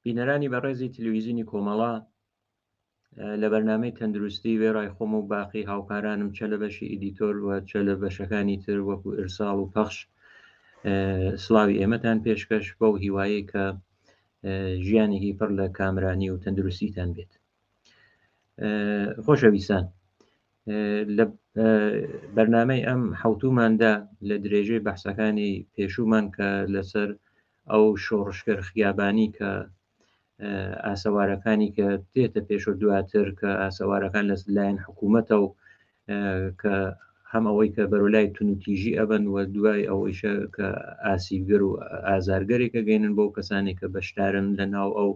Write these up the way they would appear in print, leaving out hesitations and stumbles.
بینەرانی بەڕێزی تلویزیونی کۆمەڵە، لە بەرنامەی تەندروستی وێڕای خۆم و باقی هاوکارانم چە لە بەشی ئیدیتۆر و چە لە بەشەکانی تر وەکو ئرساڵ و پەخش سڵاوی ئێمەتان پێشکەش بەو هیوایەی کە ژیانێکی پڕ لە کامرانی و تەندروستیتان بێت. خۆشەویستان لە بەرنامەی ئەم حوتوماندا لە درێژەی بەحسەکانی پێشوومان کە لەسەر ئەو شۆڕشگەر خیابانی کە ئاسەوارەکانی کە دێتە پێش و دواتر کە ئاسەوارەکان لە لایەن حکوومەتە و کە هەم ئەوەی کە بەرەو لای تونوتیژی ئەبن و دوای ئەوەیشە کە ئاسیبگەر و ئازارگەرێکە گەینن بۆ کەسانێک کە بەشدارن لە ناو ئەو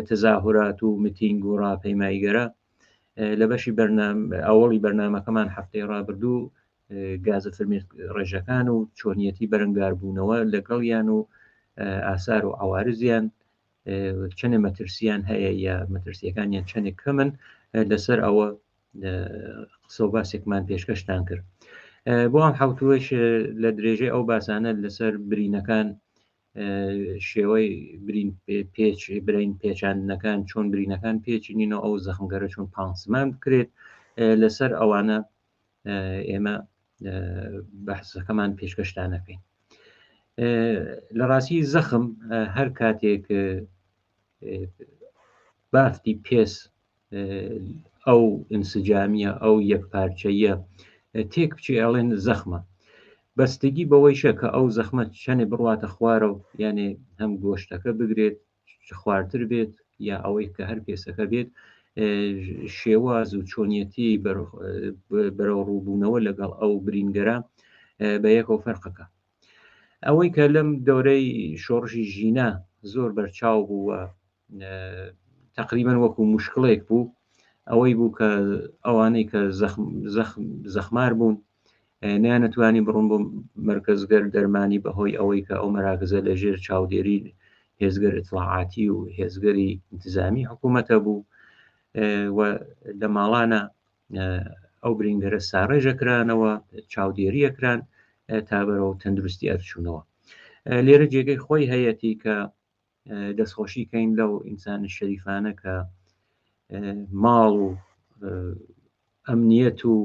تەزاهورات و متینگ و ڕاپەیماییگەرە. لە بەشی بەرنام ئەوەڵی بەرنامەکەمان هەفتەی ڕابردوو گازە فرمێسک ڕێژەکان و چۆنیەتی بەرەنگاربوونەوە لەگەڵیان و ئاسار و عوارزیان چەنێ مەترسیان هەیە یا مەترسیەکانیان چەندێک کەمن لەسەر ئەوە قسە و باسێکمان پێشکەشتان کرد. بۆ ئەم حوتوەش لە درێژەی ئەو باسانە لەسەر برینەکان، شێوەی برین پێچ، برین پێچاندنەکان، چۆن برینەکان پێچینینەوە، ئەو زەخمگەرە چۆن پانسمان بکرێت، لەسەر ئەوانە ئێمە بەحسەکەمان پێشکەشتانەکەین. لە ڕاستی زەخم هەر کاتێک بافتی پێس ئەو ئینسجامیە ئەو یەکپارچەیە تێک بچێ ئەڵێن زەخمە. بەستگی بەوەیشە کە ئەو زەخمە چەنێ بڕواتە خوارەوە، یانێ هەم گۆشتەکە بگرێت خوارتر بێت یا ئەوەی کە هەر پێسەکە بێت، شێواز و چۆنیەتی بەرەو ڕووبوونەوە لەگەڵ ئەو برینگەرە بە یەکەوە فەرقەکە. ئەوەی کە لەم دەورەی شۆڕشی ژینا زۆر بەرچاو بوو و تقریبا وەکو مشکلێک بوو، ئەوەی بوو کە ئەوانەی کە زەخمار بوون نیانەتوانی بڕون بۆ مەرکەزگەر دەرمانی بەهۆی ئەوەی کە ئەو مەراکزە لە ژێر چاودێری هێزگەر ئیتڵاعاتی و هێزگەری ئینتزامی حکوومەتە بوو و لە ماڵانە ئەو برینگەرە ساڕێژە کرانەوە، چاودێریە کران تا بەرەو تەندروستی ئەرچوونەوە. لێرە جێگەی خۆی هەیەتی کە دەستخۆشی کەین لەو ئینسانە شەریفانە کە ماڵ و ئەمنیەت و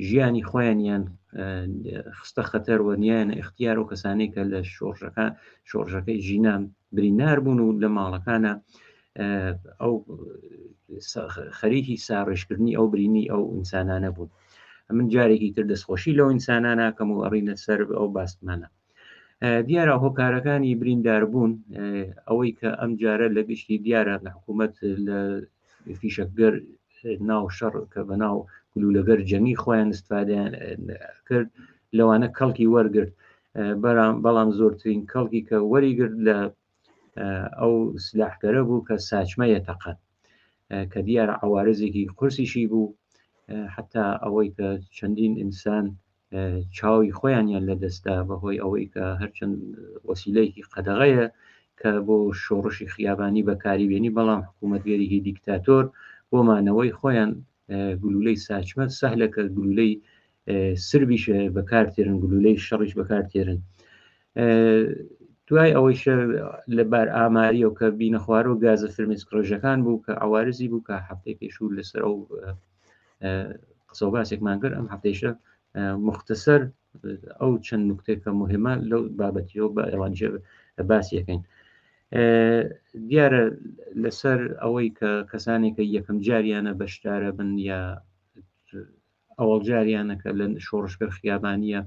ژیانی خۆیانیان خستە خەتەر و نیانە ئیختیار و کەسانێک کە لە شۆڕشەکان شۆڕشەکەی ژینان بریندار بوون و لە ماڵەکانە ئەو خەریکی ساڕێژکردنی ئەو برینی ئەو ئینسانانە بوون. من جارێکی تر دەستخۆشی لەو ئینساناناکەم و ئەڕینە سەر ئەو باستمانە. دیارە هۆکارەکانی برینداربوون ئەوەی کە ئەم جارە لە گشتی دیارە لە حکوومەت لە فیشەکگەر ناو شەڕ کە بە ناو گلولەگەر جەنگی خۆیان استفادەیان کرد لەوانە کەڵکی وەرگرت، بەڵام زۆرترین کەڵکی کە وەریگرت لە ئەو سلاحگەرە بوو کە ساچمەیە تەقەت کە دیارە عوارزێکی قورسیشی بوو، حتا ئەوەی کە چەندین ئینسان چاوی خۆیانیان لەدەستدا بەهۆی ئەوەی کە هەرچەند وەسیلەیەکی قەدەغەیە کە بۆ شۆڕشی خیابانی بەکاری بێنی، بەڵام حکوومەتگەریی دیکتاتۆر بۆ مانەوەی خۆیان گلولەی ساچمە سەهلە کە گلولەی سربیش بەکارتێرن، گلولەی شەڕیش بەکارتێرن. دوای ئەوەیش لە بار ئاماریەوە کە بینەخوارەوە گازە فرمێسک ڕێژەکان بوو کە عوارزی بوو کە هەفتەی پێشوو لەسەر ئەو قسە و باسێکمان کرد، ئەم هەفتەیشە مختصر ئەو چەند نکتێک کە مهمە لەو بابەتیەوە بە ئێوانیشە باسی یەکەین. دیارە لەسەر ئەوەی کە کەسانێک کە یەکەم جاریانە بەشدارە بن یا ئەوەڵ جاریانە کە لە شۆڕشگەر خیابانیە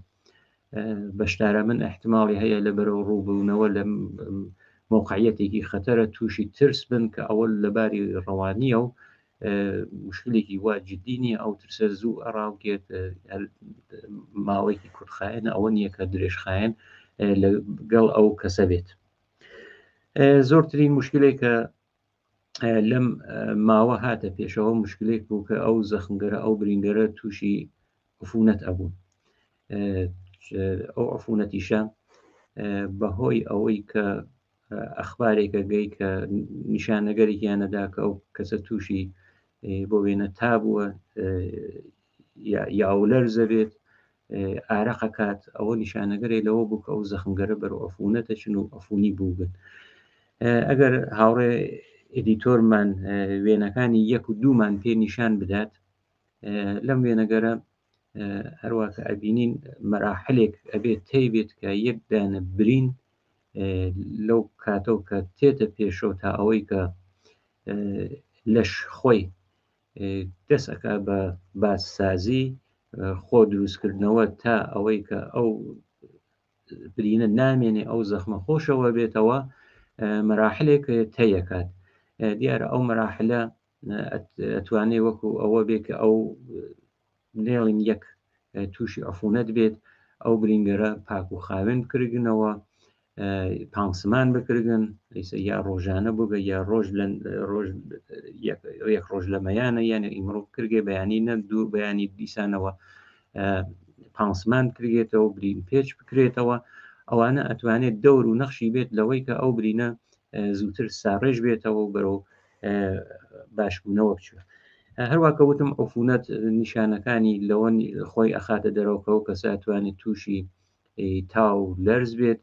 بەشدارە من احتماڵی هەیە لە بەرەو ڕووبوونەوە لە مۆقعیەتێکی خەتەرە تووشی ترس بن کە ئەوە لەباری ڕەوانیە و مشکلێکی وا جدی نییە، ئەو ترسە زوو ئەڕاوکێت، ماوەیەکی کورتخایەنە، ئەوە نییە کە درێژخایەن لەگەڵ ئەو کەسە بێت. زۆرترین مشکلێک کە لەم ماوە هاتە پێشەوە مشکلێک بوو کە ئەو زەخمگەرە ئەو برینگەرە تووشی عفونەت ئەبوون. ئەو عفونەتیشە بەهۆی ئەوەی کە ئەخبارێکە گەی کە نیشانەگەرێکیان نەدا کە ئەو کەسە تووشی بۆ وێنە تا بووە یاولەرزە بێت ئارەقەکات، ئەوە نیشانەگەرێ لەوە بوو کە ئەو زەخمگەرە بەرەو ئەفونەتە چن و ئەفونی بووبن. ئەگەر هاوڕێ ئیدیتۆرمان وێنەکانی یەک و دوومان پێ نیشان بدات لەم وێنەگەرە هەروە کە ئەبینین مەراحلێک ئەبێت تێی بێت کە یەک دانە برین لەو کاتەوە کە تێتە پێشەوە تا ئەوەی کە لەش خۆی دەست ئەکا بە بازسازی خۆ دروستکردنەوە تا ئەوەی کە ئەو برینە نامێنێ ئەو زەخمە خۆشەوە بێتەوە مەراحلێک تەیەکات دیارە ئەو مەراحلە ئەتوانێ وەکو ئەوە بێ کە ئەو نێڵین یەک تووشی عفونەت بێت ئەو برینگەرە پاک و خاوێن بکردنەوە پانسمان بکردن ئیسە یا ڕۆژانە بووگە یا ڕۆژ لە ڕۆژ یەک ڕۆژ لە مەیانە یانە ئیمڕۆ بکرگێ بەیانی نە دوو بەیانی دیسانەوە پانسمان بکرێتەوە برین پێچ بکرێتەوە ئەوانە ئەتوانێت دەور و نەخشی بێت لەوەی کە ئەو برینە زووتر ساڕێژ بێتەوە و بەرەو باشبوونەوە بچێت هەروە کە وتم عفونەت نیشانەکانی لەوە خۆی ئەخاتە دەرەوەکەەوە کەسە توانێت تووشی تا و لەرز بێت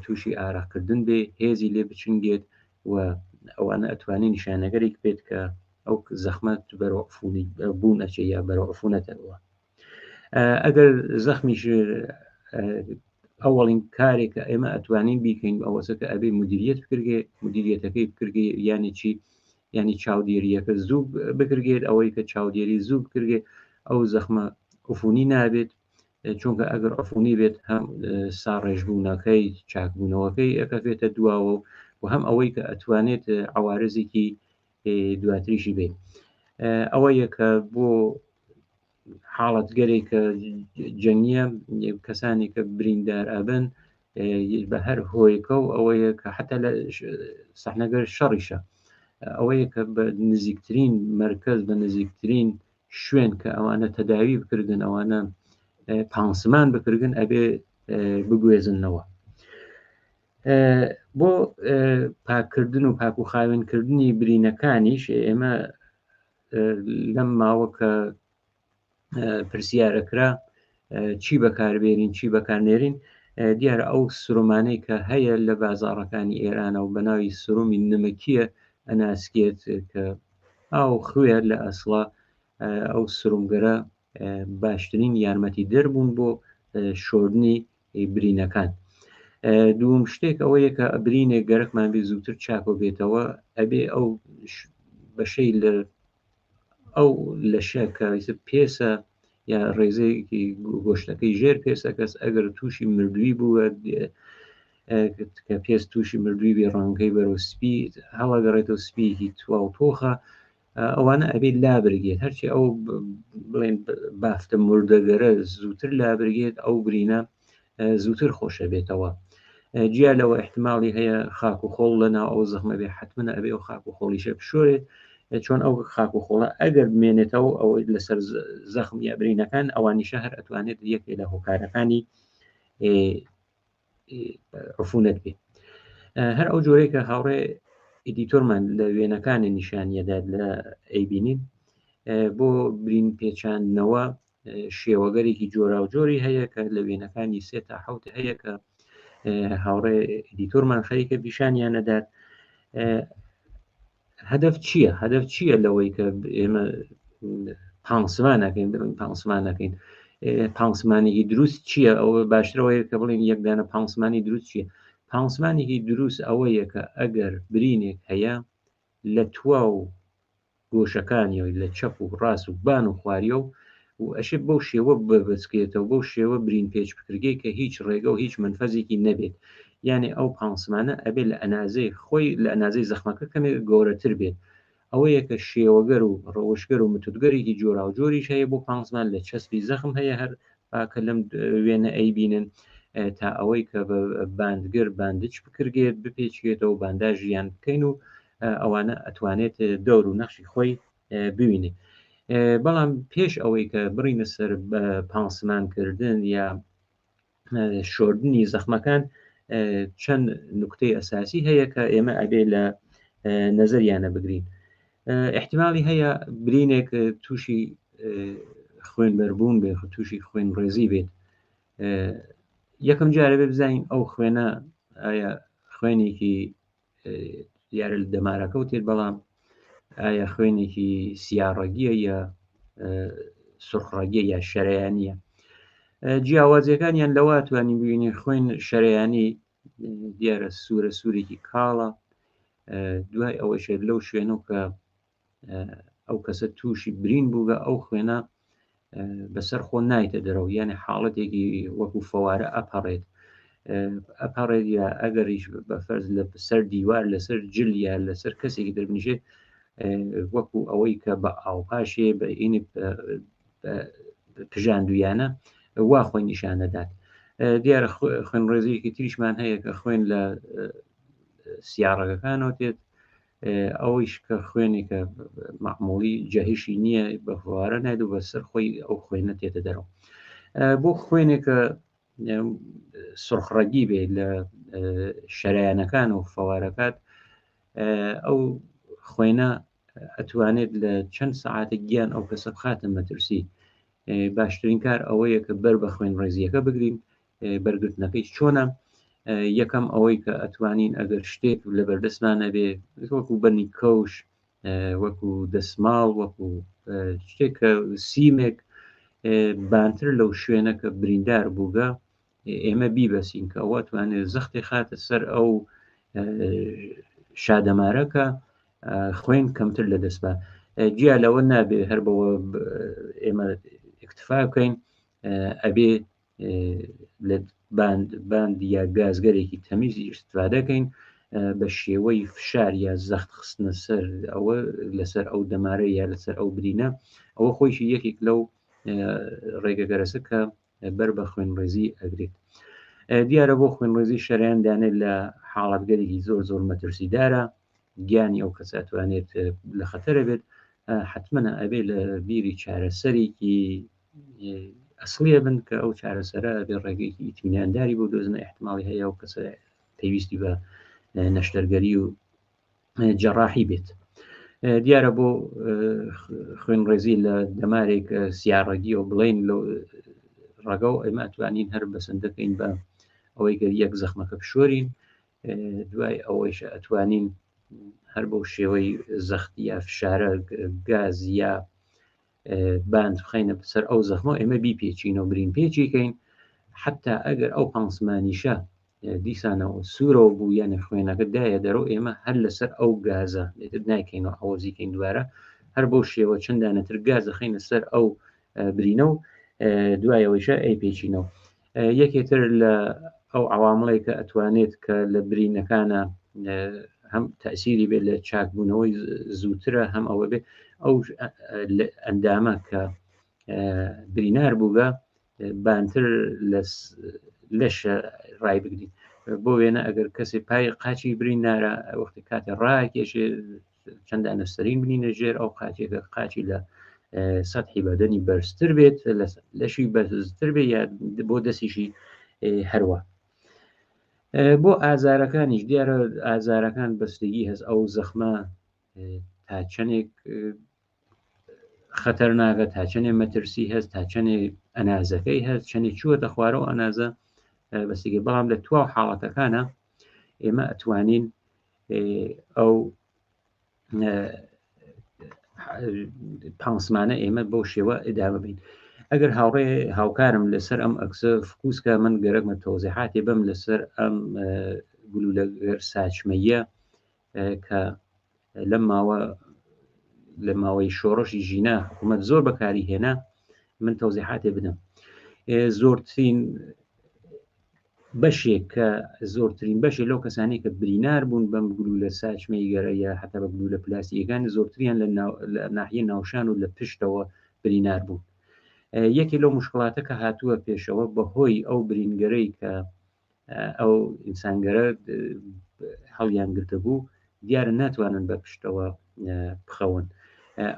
تووشی ئارەقکردن بێ هێزی لێ بچنگێت و ئەوانە ئەتوانێت نیشانەگەرێک بێت کە ئەو زەخمەت بەرەو عفونی بوون ئەچێ یا بەرەو عفونەتەوە ئەگەر زەخمیش ئەوەڵین کارێک کە ئێمە ئەتوانین بیکەین ئەوەسە کە ئەبێ مدیریت بکرگێ مدیریەتەکەی بکرگێ یانی چی یعنی چاودێریەکە زوو بکرگێت ئەوەی کە چاودێری زوو بکرگێ ئەو زەخمە عفونی نابێت چونکە ئەگەر عفونی بێت هەم ساڕێژبوونەکەی چاکبوونەوەکەی ئەکەوێتە دواوە و هەم ئەوەی کە ئەتوانێت عوارزێکی دواتریشی بێت ئەوە یەکە بۆ حاڵەتگەرێک کە جەنگیە کەسانی کە بریندار ئەبن بە هەر هۆیەکە و ئەوەیە کە حتا لە سەحنەگەر شەڕیشە ئەوەیە کە بە نزیکترین مرکز بە نزیکترین شوێن کە ئەوانە تەداوی بکردن ئەوانە پانسمان بکردن ئەبێ بگوێزنەوە بۆ پاکردن و پاک و خاوێنکردنی برینەکانیش ئێمە لەم ماوە کە پرسیارەکرا چی بەکاربێنین چی بەکارنێرین دیارە ئەو سرومانەی کە هەیە لە بازاڕەکانی ئێرانە و بەناوی سرومی نمەکیە ئەناسکێت کە ئاو خوێ لە ئەسڵا ئەو سرومگەرە باشترین یارمەتی دەربوون بۆ شۆردنی برینەکان دووم شتێک ئەوەیە کە برینێک گەرەکمان بێ زووتر چاکۆ بێتەوە ئەبێ ئەو بەشەی لە ئەو لەشە کە پێسە یا ڕێزەیەکی گۆشتەکەی ژێر پێسە کەس ئەگەر تووشی مردووی بووە کە پێست تووشی مردووی بێ ڕەنگەی بەرەو سپی هەڵەگەڕێتەوە سپیەکی تواو تۆخە ئەوانە ئەبێت لابرگێت هەرچی ئەو بڵێن بافتە مردەگەرە زووتر لابرگێت ئەو برینە زووتر خۆشە بێتەوە جیا لەوە احتمالی هەیە خاک و خۆڵ لە ناو ئەو زەخمە بێ حتممە ئەبێ ئەو خاک و خۆڵیشە بشۆرێت چۆن ئەو خاک و خۆڵە ئەگەر بمێنێتەوە ئەوەی لەسەر زەخم یا برینەکان ئەوانیشە هەر ئەتوانێت یەکێ لە هۆکارەکانی عفونەت بێ هەر ئەو جۆرەی کە هاوڕێ ئیدیتۆرمان لە وێنەکانی نیشانیەدات لە ئەیبینین بۆ برین پێچاندنەوە شێوەگەرێکی جۆراوجۆری هەیە کە لە وێنەکانی سێ تا حوت هەیە کە هاوڕێ ئیدیتۆرمان خەریکە پیشانیان نەدات هەدەف چییە؟ هەدەف چییە لەوەی کە ئێمە پانسمان نەکەین بڵین پانسمان نەکەین پانسمانێکی دروست چییە؟ ئەوە باشترەوەیە کە بڵین یەکدانە پانسمانی دروست چییە؟ پانسمانێکی دروست ئەوەیە کە ئەگەر برینێک هەیە لە تواو گۆشەکانیەوە لە چەپ و ڕاست و بان و خواریەوە و ئەشێ بەو شێوە ببەچکێتەوە بەو شێوە برین پێچ بکرگەی کە هیچ ڕێگە و هیچ مەنفەزێکی نەبێت یانێ ئەو پانسمانە ئەبێ لە ئەنازەی خۆی لە ئەنازەی زەخمەکە کەمێک گەورەتر بێت ئەوەیە کە شێوەگەر و ڕەوشگەر و متودگەرێکی جۆراوجۆریش هەیە بۆ پانسمان لە چەسپی زەخم هەیە هەر کە لەم وێنە ئەیبینن تا ئەوەی کە بە باندگر باندج بکرگێت بپێچێتەوە بانداژیان بکەین و ئەوانە ئەتوانێت دەور و نەخشی خۆی ببینێ بەڵام پێش ئەوەی کە بڕینە سەر پانسمان کردن یا شۆردنی زەخمەکان چەند نکتەی ئەساسی هەیە کە ئێمە ئەبێ لە نەزەریانە بگرین احتمالی هەیە برینێک تووشی خوێنبەربوون بێ تووشی خوێن ڕێزی بێت یەکەم جارە بێ بزانین ئەو خوێنە ئایا خوێنێکی دیارە لە دەمارەکە و تێت بەڵام ئایا خوێنێکی سیاڕەگیە یا سرخڕەگیە یا شەرەیانە جیاوازیەکانیان لەوە توانین ببینین خوێن شەرەیانی دیارە سوورە سوورێکی کاڵە دوای ئەوەشێت لەو شوێنە کە ئەو کەسە تووشی برین بووگە ئەو خوێنە بەسەر خۆ نایتە دەرەوە یانە حاڵەتێکی وەکو فەوارە ئەپەڕێت ئەپەڕێت یا ئەگەریش بە فەرز لە سەر دیوار لەسەر جل یا لەسەر کەسێکی دەربنیشێت وەکو ئەوەی کە بە ئاوپاشێ بە ئینی پژاندویانە وا خۆی نیشان دەدات دیارە خوێن ڕێزیەکی تریشمان هەیە کە خوێن لە سیاڕەکەکانەوە تێت ئەوەیش کە خوێنێکە مەعمولی جەهشی نییە بە فوارە نایت و بەسەر خۆی ئەو خوێنە تێتە دەرەوە بۆ خوێنێکە سرخڕەگی بێت لە شەرایەنەکان و فەوارەکات ئەو خوێنە ئەتوانێت لە چەند سەعاتێک گیان ئەو کەسە بخاتە مەترسی باشترین کار ئەوەیە کە بەر بە خوێن ڕێزیەکە بگرین بەرگرتنەکەی چۆنە یەکەم ئەوەی کە ئەتوانین ئەگەر شتێک لە بەردەستمان نەبێ وەکو بەنی کەوش وەکو دەسماڵ وەکو شتێک کە سیمێک بانتر لەو شوێنە کە بریندار بووگە ئێمە بیبەسین کە ئەوە توانێت زەختی خاتە سەر ئەو شادەمارەکە خوێن کەمتر لە دەست بە جیا لەوە نابێ هەر بەوە ئێمە اکتفا بکەین ئەبێ لە باند باند یا گازگەرێکی تەمیزی ئیسفادەکەین بە شێوەی فشار یا زەخت خستنە سەر ئەوە لەسەر ئەو دەمارە یا لەسەر ئەو برینە ئەوە خۆیشی یەکێک لەو ڕێگەگەرەسە کە بەر بە خوێنڕێزی ئەگرێت دیارە بۆ خوێنڕێزی شەریان دانێت لە حاڵەتگەرێکی زۆر زۆر مەترسیدارە گیانی ئەو کەسە توانێت لە خەتەرە بێت حتممە ئەبێ لە بیری چارەسەرێکی ئەسڵیە بن کە ئەو چارەسەرە بێ ڕێگەیەکی ئیتمینانداری بۆ دۆزنە احتماڵی هەیە ئەو کەسە پێویستی بە نەشتەرگەری و جەڕاحی بێت دیارە بۆ خوێنڕێزی لە دەمارێک سیاڕەگی و بڵین لە ڕەگە و ئێمە توانین هەر بەسەندەکەین بە ئەوەی گەر یەک زەخمەکە بشۆرین دوای ئەوەیش ئەتوانین هەر بەو شێوەی زەخت یا فشارە گاز یا باند بخینە سەر ئەو زەخمە ئێمە بیپێچینەوە برین پێچیکەین حتا ئەگەر ئەو پانسمانیشە دیسانەوە سوورەوە بوو یانە خوێنەکە دایە دەرەوە ئێمە هەر لەسەر ئەو گازە لێتر نایکەینەوە ئەوەزیکەین دوارە هەر بەو شێوە چەندانەتر گازە خینە سەر ئەو برینە و دوایەوەیشە ئەی پێچینەوە یەکێ تر لە ئەو عوامڵێک کە ئەتوانێت کە لە برینەکانە هەم تەسیری بێت لە چاکبوونەوەی زووترە هەم ئەوە بێت ئەو ئەندامە کە برینار بووگە بانتر لە لەش ڕای بگرین بۆ وێنە ئەگەر کەسی پای قاچی برینارە وەختی کاتێ ڕاکێشێ چەند دانە سەرین بنینە ژێر ئەو قاچێکە قاچی لە سەحی بەدەنی بەرزتر بێت لەشی بەرزتر بێت یا بۆ دەستیشی هەروە بۆ ئازارەکانیش دیارە ئازارەکان بەستگی هەست ئەو زەخمە تا چەندێک خەتەرناکە تا چەندێ مەترسی هەست تا چەندێ ئەنازەکەی هەست چەندێ چووەتە خوارەوە ئەنازە بەسیگە بەڵام لە تواو حاڵەتەکانە ئێمە ئەتوانین ئەو پانسمانە ئێمە بەو شێوە ئەدامە بین ئەگەر هاوڕێ هاوکارم لەسەر ئەم ئەکسە فکوسکە من گەرەکمە تەوزیحاتی بم لەسەر ئەم گلولەگەر ساچمەیە کە لەم ماوە لە ماوەی شۆڕشی ژینا حکوومەت زۆر بەکاری هێنا من تەوزیحاتێ بدەم زۆرترین بەشێک کە زۆرترین بەشێک لەو کەسانی کە برینار بوون بەم گلولە ساچمەی گەرە یا حتا بە گلولە پلاستیکەکان زۆرتریان لە ناحیە ناوشان و لە پشتەوە برینار بوون یەکێ لەو مشکڵاتە کە هاتووە پێشەوە بەهۆی ئەو برینگەرەی کە ئەو ئینسانگەرە هەڵیان گرتە بوو دیارە ناتوانن بە پشتەوە بخەون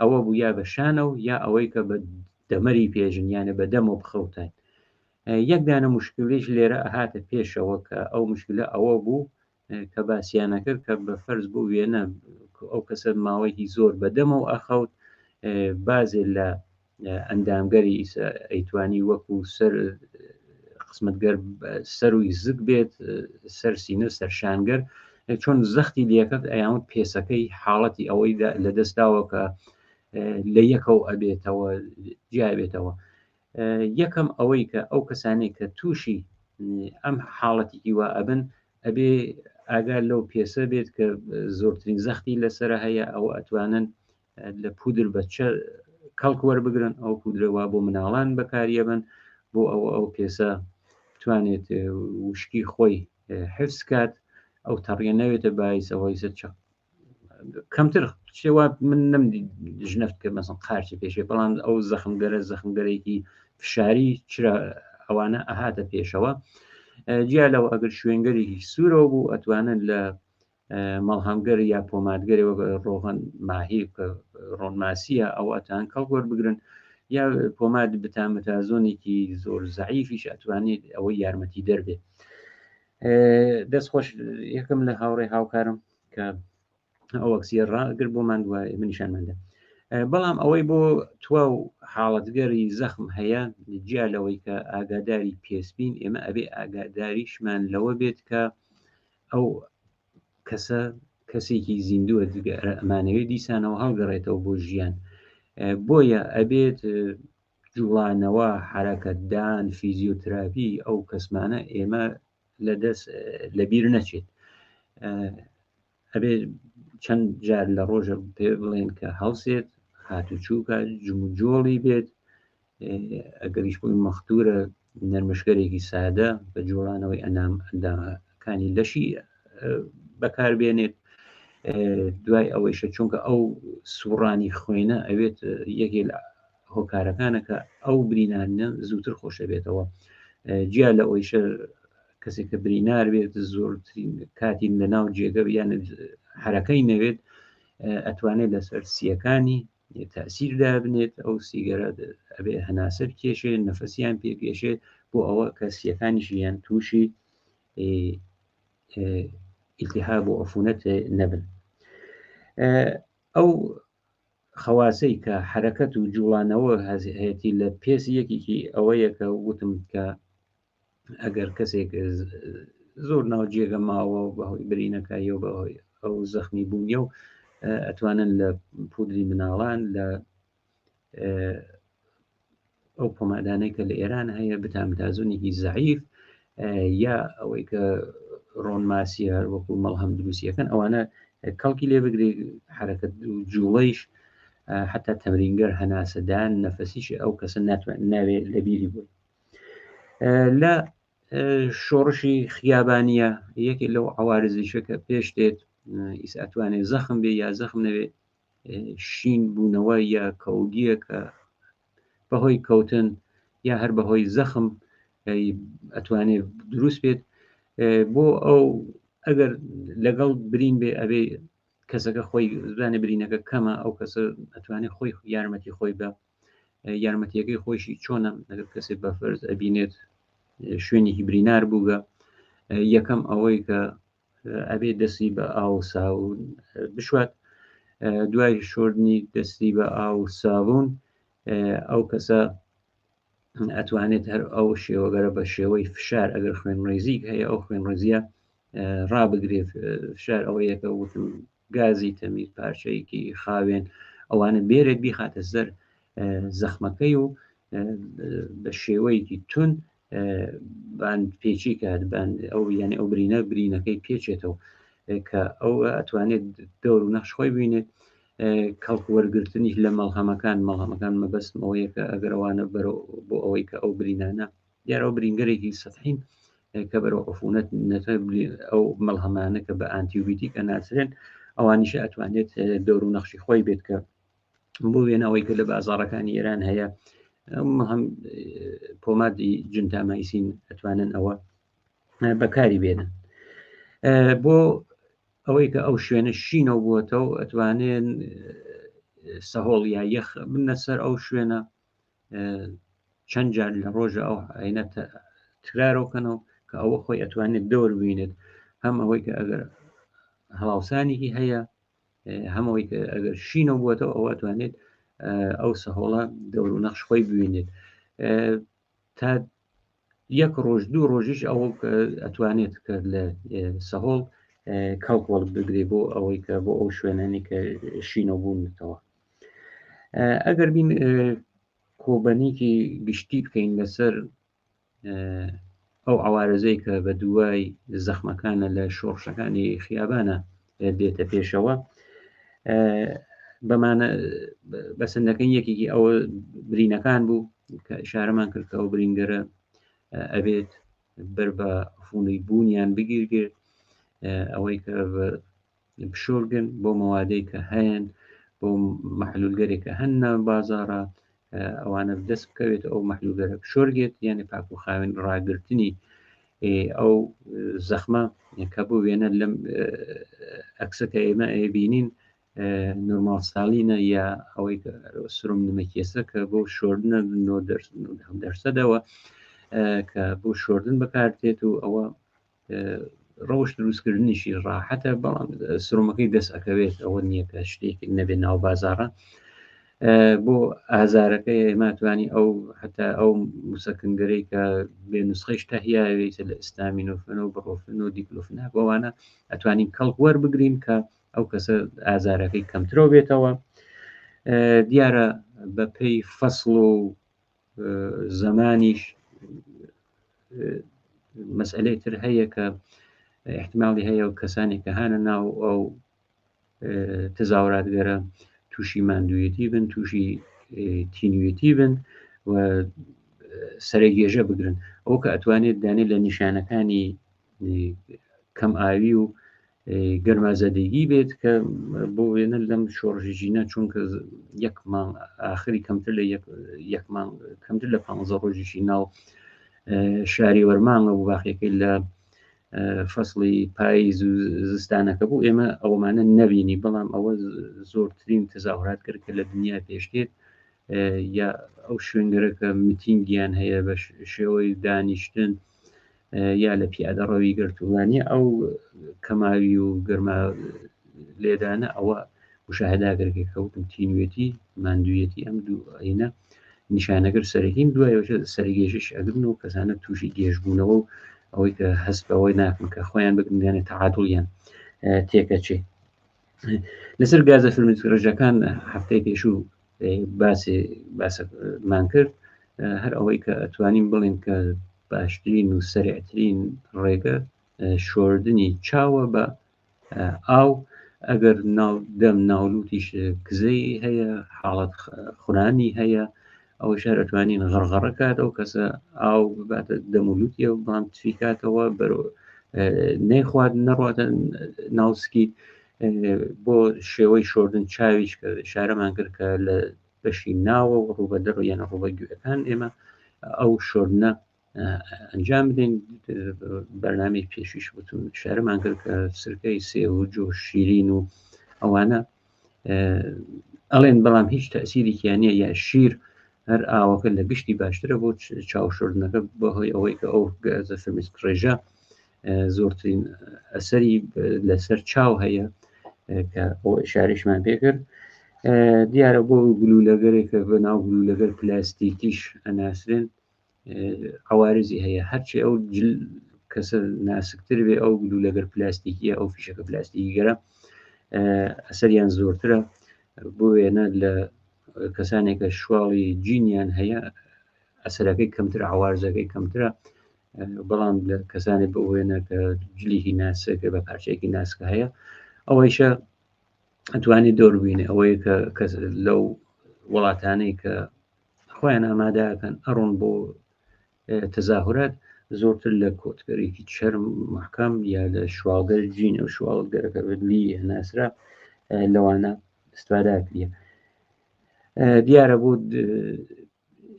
ئەوە بوو یا بە شانە و یا ئەوەی کە بە دەمەری پێژن یانە بە دەمەوە بخەوتین یەک دانە مشکلیش لێرە ئەهاتە پێشەوە کە ئەو مشکلە ئەوە بوو کە باسییانە کرد کە بە فەرز بۆ وێنە ئەو کەسە ماوەیەکی زۆر بەدەمەوە ئەخەوت بازێ لە ئەندامگەری ئەیتوانی وەکو سەر قسمەتگەر سەروی زگ بێت سەر سینە سەرشانگەر چۆن زەختی لەکەت ئەیان پێسەکەی حاڵەتی ئەوەی لە دەستداوە کە لە یەکەوە ئەبێتەوە جیابێتەوە. یەکەم ئەوەی کە ئەو کەسانەی کە تووشی ئەم حاڵەتێکی وا ئەبن ئەبێ ئاگار لەو پێسە بێت کە زۆرترین زەختی لەسرە هەیە، ئەوە ئەتوانن لە پودر بەچە کەڵک وەربگرن، ئەو پودرەوە بۆ مناڵان بەکاریەبن بۆ ئەوە ئەو پێسە بتوانێت وشکی خۆی حفز کات، ئەو تەڕیە نەوێتە باعیس ئەوەی چەق کەمتر شێوا من نەم ژنەفت کە مەسن قارچی پێشێ، بەڵام ئەو زەخمگەرە زەخمگەرێکی فشاری چرا ئەوانە ئەهاتە پێشەوە. جیا لەوە ئەگەر شوێنگەرێکی سوورەوە بوو ئەتوانن لە مەڵهەمگەر یا پۆمادگەری وەک ڕۆغەن ماهی کە ڕۆنماسیە ئەو ئەتان کەڵک وەربگرن، یا پۆماد بتامەتازۆنێکی زۆر زەعیفیش ئەتوانێت ئەوەی یارمەتی دەربێت. دەست خۆش یەکەم لە هاوڕێ هاوکارم کە ئەو ئەکسیە ڕاگر بۆمان دوای منیشانماندا. بەڵام ئەوەی بۆ توا و حاڵەتگەری زەخم هەیە، جیا لەوەی کە ئاگاداری پێسبین، ئێمە ئەبێ ئاگاداریشمان لەوە بێت کە ئەو کەسە کەسێکی زیندووە، ئەمانەوێت دیسانەوە هەڵگەڕێتەوە بۆ ژیان. بۆیە ئەبێت جوڵانەوە، حرەکەتدان، فیزیۆتراپی ئەو کەسمانە ئێمە لەدەست لەبیر نەچێت. ئەبێ چەند جار لە ڕۆژە پێ بڵێن کە هەڵسێت، هاتوچووکە، جموجۆڵی بێت، ئەگەریش بۆی مەختورە نەرمشگەرێکی سادە بە جوڵانەوەی ئەنام ئەندامەکانی لەشی بەکاربێنێت. دوای ئەوەیشە چونکە ئەو سوڕانی خوێنە ئەوێت یەکێ لە هۆکارەکانە کە ئەو برینانە زووتر خۆشە بێتەوە. جیا لە ئەوەیشە کەسێک کە برینار بێت زۆرترین کاتی لە ناو جێگە یان حرەکەی نەوێت ئەتوانێت لەسەر سیەکانی تەسیر دابنێت. ئەو سیگەرە ئەبێ هەناسە بکێشێ، نەفەسیان پێکێشێ بۆ ئەوە کە سیەکانیشیان تووشی ئیلتیهاب و عفونەت نەبن. ئەو خەواسەی کە حرەکەت و جوڵانەوە هەیەی لە پێس یەکێکی ئەوەیە کە وتم کە ئەگەر کەسێک زۆر ناو جێگە ماوە و بەهۆی برینەکە و بەهۆی ئەو زەخمی بوونیە و ئەتوانن لە پودری مناڵان لە ئەو پۆمادانەی کە لە ئێران هەیە بتامتازۆنێکی زەعیف یا ئەوەی کە ڕۆنماسی هەر وەکو مەڵهەم دروستیەکەن ئەوانە کەڵکی لێ بگری. حرەکەت و جوڵەیش حتا تەمرینگەر هەناسەدان نەفەسیش ئەو کەسە ناتوان ناوێ لەبیری بووی. لە شۆڕشی خیابانیە یەکێک لەو عوارزیشە کە پێش دێت ئیسا ئەتوانێت زەخم بێ یا زەخم نەبێ، شین بوونەوە یا کەوگیە کە بەهۆی کەوتن یا هەر بەهۆی زەخم ئەتوانێت دروست بێت. بۆ ئەو ئەگەر لەگەڵ برین بێ ئەبێ کەسەکە خۆی زانێ برینەکە کەمە، ئەو کەسە ئەتوانێت خۆی یارمەتی خۆی بە یارمەتیەکەی خۆشی چۆنە. ئەگەر کەسێک بە فەرز ئەبینێت شوێنێکی برینار بووگە، یەکەم ئەوەی کە ئەبێ دەستی بە ئاو و ساون بشوات. دوای شۆردنی دەستی بە ئاو و ساون ئەو کەسە ئەتوانێت هەر ئەو شێوەگەرە بە شێوەی فشار ئەگەر خوێنڕێزیک هەیە ئەو خوێنڕێزیە ڕابگرێت. فشار ئەوەیە کە وتم گازی تەمیر، پارچەیەکی خاوێن ئەوانە بێرێت بیخاتە سەر زەخمەکەی و بە شێوەیەکی تون باند پێچی کات، باند ئەو یعنی ئەو برینە برینەکەی پێچێتەوە کە ئەو ئەتوانێت دەور و نەخش خۆی بینێت. کەڵک وەرگرتنیش لە مەڵهەمەکان، مەڵهەمەکان مەبەستم ئەوەیە کە ئەگەر ئەوانە بەرەو بۆ ئەوەی کە ئەو برینانە دیارەوە برینگەرێکی سەتحین کە بەرەو عفونەت نەتە، ئەو مەڵهەمانە کە بە ئانتیبیوتیک ئەناسرێن ئەوانیشە ئەتوانێت دەور و نەخشی خۆی بێت کە بۆ وێنەوەی کە لە بازاڕەکانی ئێران هەیە هەم پۆمادی جنتامایسین ئەتوانن ئەوە بەکاری بێنن. بۆ ئەوەی کە ئەو شوێنە شینەوە بووەتەوە ئەتوانێن سەهۆڵ یا یەخ بنە سەر ئەو شوێنە چەند جار لە ڕۆژە ئەو عینە تکرارەوەکەنەوە کە ئەوە خۆی ئەتوانێت دەور بینێت، هەم ئەوەی کە ئەگەر هەڵاوسانێکی هەیە هەمەوەی کە ئەگەر شینەوە بووەتەوە ئەوە ئەتوانێت ئەو سەهۆڵە دەور و نەخش خۆی ببینێت. تا یەک ڕۆژ دوو ڕۆژیش ئەوە ئەتوانێت کە لە سەهۆڵ کەڵک وەڵبگرێ بۆ ئەوەی کە بۆ ئەو شوێنانی کە شینەوە بوونەتەوە. ئەگەر بین کۆبەنێکی گشتی بکەین لەسەر ئەو عوارزەی کە بە دوای زەخمەکانە لە شۆڕشەکانی خیابانە دێتە پێشەوە بەمانە بەسەندەکەی یەکێکی ئەوە برینەکان بوو کە شارەمان کرد کە ئەو برینگەرە ئەبێت بەر بە فونی بوونیان بگیرگرت ئەوەی کە بشۆرگن بۆ مەوادەی کە هەیەن بۆ مەحلولگەرێک کە هەن ناو بازاڕە ئەوانە دەست بکەوێت ئەو مەحلولگەرە بشۆرگێت یعنی پاک و خاوێن ڕاگرتنی ئەو زەخمە کە بۆ وێنە لەم ئەکسەکە ئێمە ئەیبینین نۆرمال سالینە یا ئەوەی کە سرم نمەکیەسە کە بۆ شۆردنە دەرسەدەوە کە بۆ شۆردن بەکارتێت و ئەوە ڕەوش دروستکردنیشی ڕاحەتە بەڵام سرۆمەکەی دەست ئەکەوێت ئەوە نییە کە شتێک نەبێت ناو بازارە بۆ ئازارەکەی ئێمە توانی ئەو حتا ئەو مسەکنگەرەی کە بێ نسخەیش تەهیاوێتە لە ئستامینۆفن و بڕۆفن و دیکلۆفناک ئەوانە ئەتوانین کەڵک وەربگرین کە ئەو کەسە ئازارەکەی کەمترەوە بێتەوە دیارە بە پێی فەسڵ و زەمانیش مەسئلەی تر هەیە کە احتمالی هەیە و کەسانی کە هانە ناو ئەو تەزاوراتگەرە تووشی ماندوویەتی بن تووشی تینوێتی بن و سەرگێژە بگرن ئەو کە ئەتوانێت دانێ لە نیشانەکانی کەم ئاوی و گەرمازەدەگی بێت کە بۆ وێنە لەم شۆڕشی ژینا چونکە یەک مانگ ئاخری کەمتر لە یەک مانگ کەمتر لە پ ڕۆژیشی ناو شاری وەرمانگە بوو باقیەکەی لە فەصلی پاییز و زستانەکە بوو ئێمە ئەومانە نەبینی بەڵام ئەوە زۆرترین تەزاهرات کرد کە لە دنیا پێشتێت یا ئەو شوێنگەرە کە میتینگیان هەیە بە شێوەی دانیشتن یا لە پیادە ڕەوی گرتووانە ئەو کەماوی و گەرما لێدانە ئەوە مشاهداگەرێک کەوتم تینوێتی ماندوویەتی ئەم دوو ئەینە نیشانەگر سەرەکین دوای سەرگێژش ئەگرن و کەسانە تووشی گێژبوونەوە و ئەوەی کە هەست بەوەی ناکەن کە خۆیان بگرن یانە تەعادڵیان تێکەچێ لەسەر گازە فرمێسکڕێژەکان هەفتەی پێشوو باسی باسمان کرد هەر ئەوەی کە ئەتوانین بڵێن کە باشترین و سەرعترین ڕێگە شۆردنی چاوە بە ئاو ئەگەر ناو دەم ناولوتیش کزەی هەیە حاڵەت خورانی هەیە ئەوەش هەر ئەتوانین غەڕغەڕە کات ئەو کەسە ئاو بباتە دەم و لوتیەوە بەڵام تفی کاتەوە بەرەو نەیخوات نەڕاتە ناوسکی بۆ شێوەی شۆردن چاویش کە شارەمان کرد کە لە بەشی ناوە و ڕووبە دەڕ یان ڕووبە گوێەکان ئێمە ئەو شۆردنە ئەنجام بدەین بەرنامەی پێشیش وتم شارەمان کرد کە سرکەی سێ و جۆ شیرین و ئەوانە ئەڵێن بەڵام هیچ تەسیرێکیان نییە یا شیر هەر ئاوەکە لە گشتی باشترە بۆ چاوشردنەکە بەهۆی ئەوەی کە ئەو گازە فرمێسک ڕێژە زۆرترین ئەسەری لەسەر چاو هەیە کە ئەو شاریشمان پێکرد دیارە بۆ گلولەگەرێک کە بە ناو گلولەگەر پلاستیکیش ئەناسرێن عوارزی هەیە هەرچی ئەو جل کەسە ناسکتر بێ ئەو گلولەگەر پلاستیکیە ئەو فیشەکە پلاستیکی گەرە ئەسەریان زۆرترە بۆ وێنە لە کەسانێک کە شواڵی جینیان هەیە ئەسەرەکەی کەمتر عوارزەکەی کەمترە بەڵام لە کەسانی بۆ وێنە کە جلیکی ناسک بە پارچەیەکی ناسکە هەیە ئەوەیشە ئەتوانی دەوربینێ ئەوەیە کە کەس لەو وڵاتانەی کە خۆیان ئامادەکەن ئەڕۆن بۆ تەزاهورات زۆرتر لە کۆتگەرێکی چەرم محکەم یا لە شواڵگەر جین ئەو شواڵگەرەکە لی ناسرا لەوانە استفادە کریە دیارە بۆ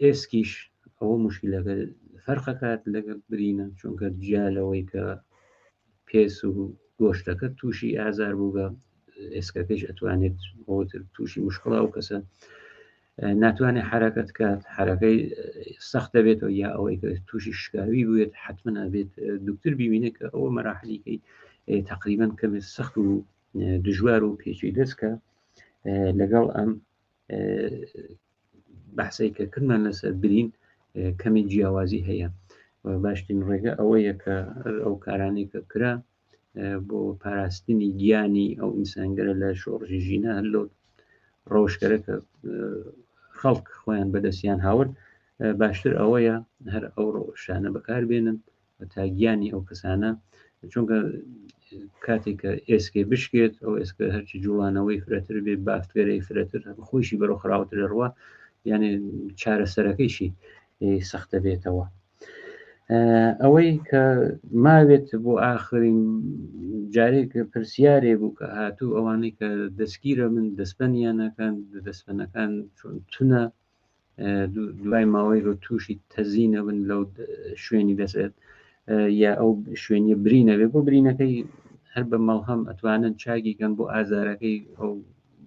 ئێسکیش ئەوە مشکلەکە فەرقەکات لەگەڵ برینە چونکە جیا لەوەی کە پێس و گۆشتەکە تووشی ئازار بووگە ئێسکەکەیش ئەتوانێت ئەوتر تووشی مشکڵە ئەو کەسە ناتوانێت حرەکەت کات حرەکەی سەخت دەبێتەوە یا ئەوەی کە تووشی شکاوی بوێت حتمما ئەبێت دکتر ببینێت کە ئەوە مەراحلیکەی تقریبا کەمێ سەخت و دژوار و پێچی دەستکە لەگەڵ ئەم بەحسەی کە کردمان لەسەر برین کەمی جیاوازی هەیە باشترین ڕێگە ئەوەیە کە ئەو کارانەی کە کرا. بۆ پاراستنی گیانی ئەو ئینسانگەرە لە شۆڕژی ژینە هەر لەو ڕەوشگەرە کە خەڵک خۆیان بەدەستیان هاورد باشتر ئەوەیە هەر ئەو ڕەوشانە بەکاربێنن تا گیانی ئەو کەسانە چونکە کاتێک کە ئێسکێ بشکێت ئەو ئێسکە هەرچی جوڵانەوەی فرەتر بێ بافتگەرەی فرەتر خۆشی بەرەو خراوتر ڕوە یانێ چارەسەرەکەیشی سەختە بێتەوە ئەوەی کە ماوێت بۆ ئاخرین جارێک پرسیارێ بوو کە هاتوو ئەوانەی کە دەستگیرە من دەستبەنیانەکان دەستبەنەکان چۆن تونە دوای ماوەی ڕۆ تووشی تەزی نەبن لەو شوێنی دەسێت یا ئەو شوێنی برینە بێ بۆ برینەکەی هەر بە مەڵهەم ئەتوانن چاگی کەن بۆ ئازارەکەی ئەو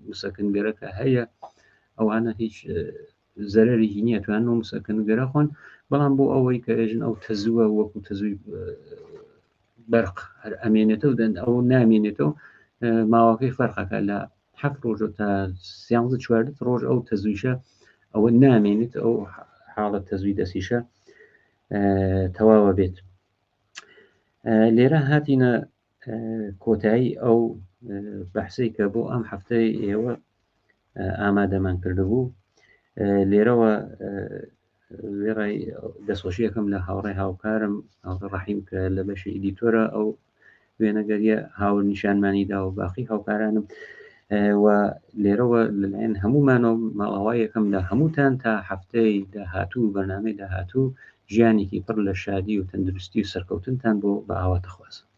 مسەکنگەرەکە هەیە ئەوانە هیچ زەرەرێکی نییە توان و مسەکنگەرە خۆن بەڵام بۆ ئەوەی کە ئێژن ئەو تەزووە وەکو تەزووی بەرق هەر ئەمێنێتەوە دەن ئەو نامێنێتەوە ماوەکەی فەرقەکە لە حەفت ڕۆژ تا سیانزە چواردە ڕۆژ ئەو تەزویشە ئەوە نامێنێت ئەو حاڵەت تەزوی دەسیشە تەواوە بێت لێرە هاتینە کۆتایی ئەو بەحسەی کە بۆ ئەم هەفتەی ئێوە ئامادەمان کردبوو لێرەوە وێڕای دەستخۆشیەکەم لە هاوڕێ هاوکارم هاوڕێ ڕەحیم کە لە بەشی ئیدیتۆرە ئەو وێنەگەریە هاور نیشانمانی دا و باقی هاوکارانم و لێرەوە لەلایەن هەمومانەوە ماڵاوایەکەم لە هەمووتان تا هەفتەی داهاتوو بەرنامەی داهاتوو ژیانێکی پڕ لە شادی و تەندروستی و سەرکەوتنتان بۆ بە ئاواتەخوازم.